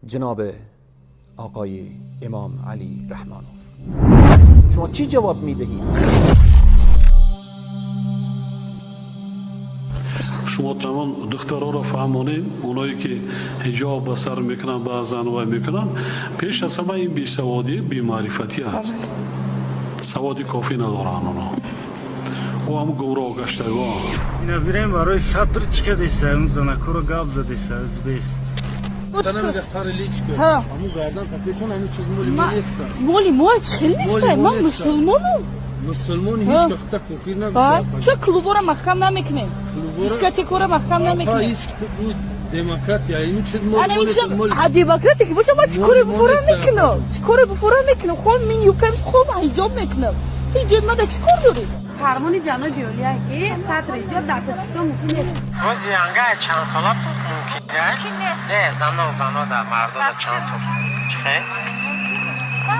جناب آقای امام علی رحمانوف، شما چی جواب میدهید؟ Шумо тамом духтароро фаҳмонед, оное ки ҳиҷоб ба сар мекунанд, баъзан вай мекунанд, пеш аз ҳама ин бесаводӣ, бемаърифатӣ аст. Саводи кофӣ надоранд оно, ӯ ҳам гумроҳ гаштагон. Ина бирем барои сатр чӣ кадеса, он занакоро гап задеса, бест. Моли мо чӣ хел неста? Ман мусулмонам. Мусулмон ҳеҷ вақта кофир набуда. Ча клубора маҳкам намекунед, дискотекора маҳкам намекунед? Демократия ин чиз. Демократия ки боша, ман чӣ коре буфора мекунам? Чӣ коре буфора мекунам? Хом мин юбкам, хом ҳиҷоб мекунам. Ту ҳиҷоби ман да чӣ кор дорӣ? Фармони ҷаноби олия ки сатри ҳиҷоб дар Тоҷикистон мумкин нест. Бози янга чанд сола мумкин нест? Не, зано, зано да, мардо да чанд сол чихе?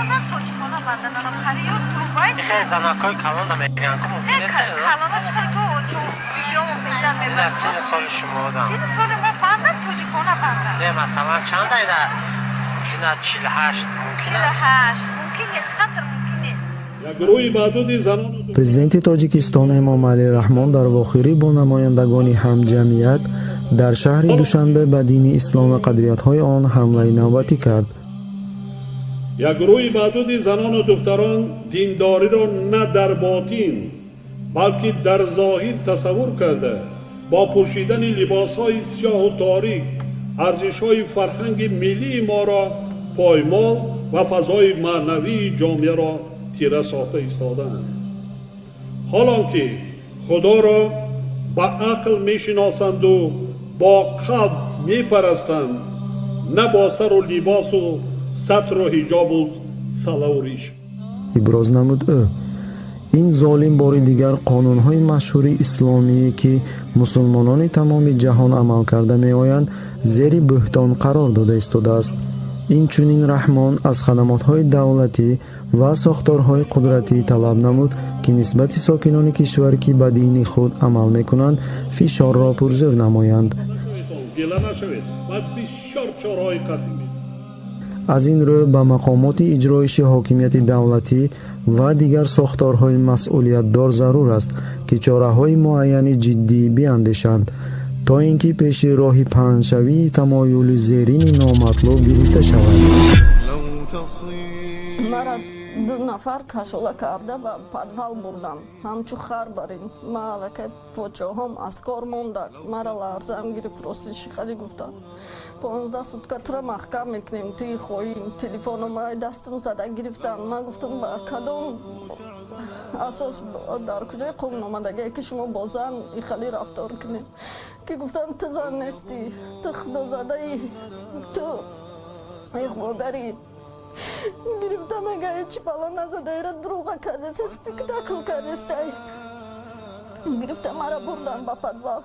Ман тоҷикона бандананам хариё трубай. Ихе занакои калон да мегӯянд ку мумкин нест. Калона чӣ хел ку чо видеомо пештар мебарад. Сини соли шумо да. Сини соли ма банда тоҷикона банда. Не, масалан, чанд айда? Ина 48 мумкин? 48 мумкин нест, хатр мумкин нест. Президенти Тоҷикистон Эмомалӣ Раҳмон дар вохӯрӣ бо намояндагони ҳамҷамъият дар шаҳри Душанбе ба дини ислом ва қадриятҳои он ҳамлаи навбатӣ кард. Як гурӯҳи маъдуди занону духтарон диндориро на дар ботин, балки дар зоҳир тасаввур карда, бо пӯшидани либосҳои сиёҳу торик арзишҳои фарҳанги миллии моро поймол ва фазои маънавии ҷомеаро тира сохта истодаанд, ҳолон ки Худоро ба ақл мешиносанду бо қалб мепарастанд, на бо сару либосу сатру ҳиҷобу салаву риш. Иброз намуд ӯ. Ин золим бори дигар қонунҳои машҳури исломие, ки мусулмонони тамоми ҷаҳон амал карда меоянд, зери бӯҳтон қарор дода истодааст. Инчунин Раҳмон аз хадамотҳои давлатӣ ва сохторҳои қудратӣ талаб намуд, ки нисбати сокинони кишвар, ки ба дини худ амал мекунанд, фишорро пурзӯр намоянд. Гила нашавед, баъд бисёр чораҳои қатъӣ. Аз ин рӯ ба мақомоти иҷроиши ҳокимияти давлатӣ ва дигар сохторҳои масъулиятдор зарур аст, ки чораҳои муайяни ҷиддӣ биандешанд, то ин ки пеши роҳи паҳншавии тамоюли зерини номатлуб гирифта шавад. Мара ду нафар кашола карда ба подвал бурдан, ҳамчу хар барин. Ма аллакай почоҳом аз кор монда, мара ларзам гирифт. Ростиши хали гуфтам, 15 сутка тура маҳкам мекунем, туи хоин. Телефоном ай дастам зада гирифтан. Ман гуфтам, ба кадом асос, дар куҷои қонун омадагие, ки шумо бо зан ихали рафтор кунед? Ки гуфтам, ту зан нестӣ, ту худозадаӣ, ту иғвогарӣ. Гирифта мега, ҳечи бало назадаира, дурӯға кардеса, спектакл кардестай. Гирифта мара бурдан ба подвал.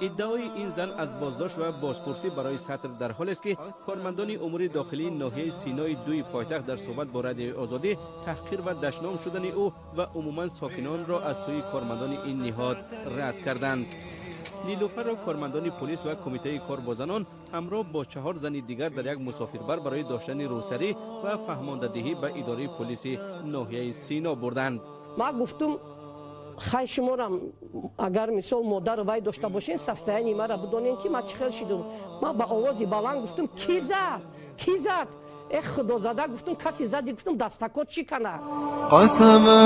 Иддаои ин зан аз боздошт ва бозпурсӣ барои сатр дар ҳолест, ки кормандони умури дохилии ноҳияи Синои дуи пойтахт дар суҳбат бо Радиои Озодӣ таҳқир ва дашном шудани ӯ ва умуман сокинонро аз сӯи кормандони ин ниҳод рад карданд. Нилуфарро кормандони полис ва кумитаи кор бо занон ҳамроҳ бо чаҳор зани дигар дар як мусофирбар барои доштани рӯсарӣ ва фаҳмондадиҳӣ ба идораи полиси ноҳияи Сино бурданд. Ман гуфтум, хай, шуморам агар мисол модару вай дошта бошен, состояние мара бидонен, ки ман чӣ хел шидум. Ман ба овози баланд гуфтум: «Ки зад, ки зад? Э, худозада!» Гуфтум, каси зади, гуфтум, дастакот чӣ кана. قسما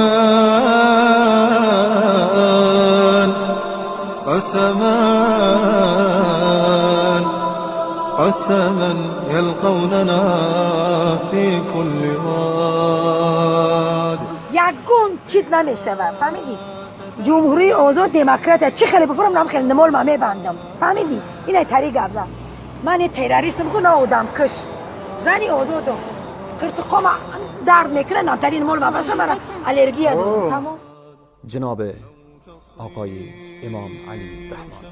قسما قسما يلقوننا في كل واد. Ягон чиз намешавад, фаҳмидӣ? Ҷумҳурии озод, демократия, чӣ хеле бифурам, нам хеле немол ма мебандам, фаҳмидӣ? Инай тари гап зад. Ман не террористам ку, на одамкуш, зани озодам. Қиртиқома дард мекунад, намтари немол ма баша, мара аллергия дорам, тамом. جناب آقای امام علی رحمان،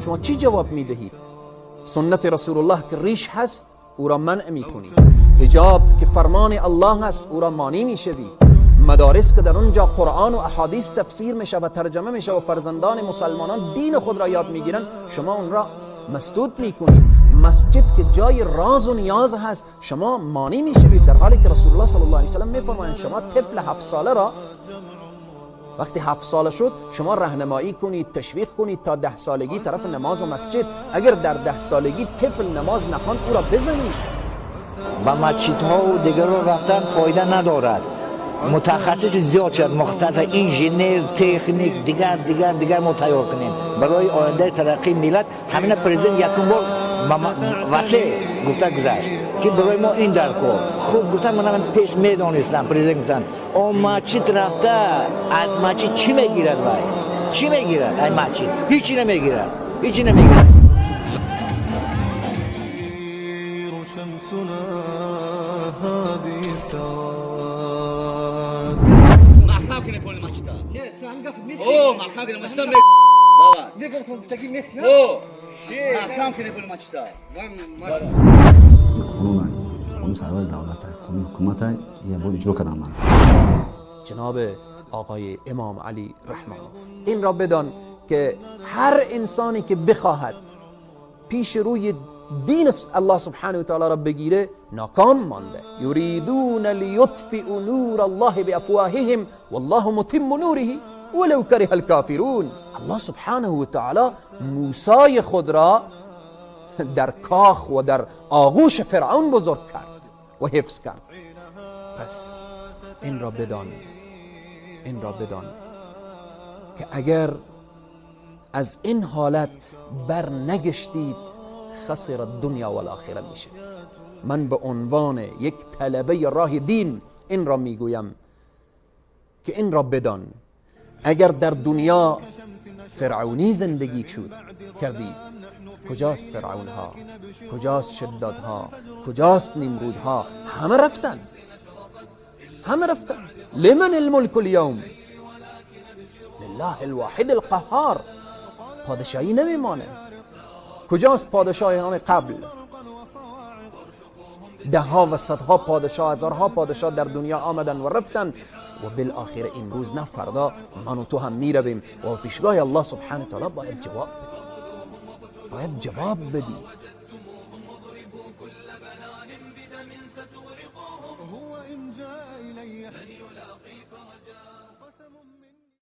شما چی جواب میدهید؟ سنت رسول الله که ریش هست، او را منع میکنید. حجاب که فرمان الله است، او را مانع میشوید. مدارس که در اونجا قرآن و احادیث تفسیر میشه و ترجمه میشه و فرزندان مسلمانان دین خود را یاد میگیرند، شما اون را مسدود میکنید. مسجد که جای راز و نیاز هست شما مانع میشوید، در حالی که رسول الله صلی الله علیه و سلم میفرمایند شما طفل 7 ساله را وقتی 7 ساله شد شما راهنمایی کنید، تشویق کنید تا 10 سالگی طرف نماز و مسجد. اگر در 10 سالگی طفل نماز نخواند او را بزنید. و مسجدها و دیگران رفتن فایده ندارد. متخصص زیاد شد، مختص انژینر، تکنیک، دیگر دیگر دیگر ما تیار کنیم برای آینده ترقی ملت. همین پرزیدنت یکم بار وسیع گفته گذشت که برای ما این در کار خوب گفتن. من پیش میدانستم پرزیدنت گفتن آن مسجد رفته از مسجد چی میگیرد؟ وای چی میگیرد؟ ای مسجد هیچی نمیگیرد، هیچی نمیگیرد. قانون سرور دولت، قانون حکومت یه باید اجرا کردم. من جناب آقای امام علی رحمانوف، این را بدان که هر انسانی که بخواهد پیش روی دین الله سبحانه و تعالی را بگیره ناکام مانده. یریدون لیطفئوا نور الله بافواههم والله متم نوره ولو کره الکافرون. الله سبحانه و تعالی موسی خود را در کاخ و در آغوش فرعون بزرگ کرد و حفظ کرد. پس این را بدان، این را بدان که اگر از این حالت بر نگشتید خسر الدنیا و الاخره میشوید. من به عنوان یک طلبه راه دین این را میگویم که این را بدان، اگر در دنیا فرعونی زندگی شد کردید، کجاست فرعون ها، کجاست شدادها، کجاست نمرودها؟ همه رفتن، همه رفتن. لمن الملک اليوم؟ لله الواحد القهار. پادشاهی نمیمانه. کجاست پادشاهان قبل؟ ده ها و صدها پادشاه، هزارها پادشاه در دنیا آمدن و رفتن و بالآخره امروز نه فردا من و تو هم میرویم و پیشگاه الله سبحانه تعالی باید جواب بدی، باید جواب بدی. هو إن جاء إلي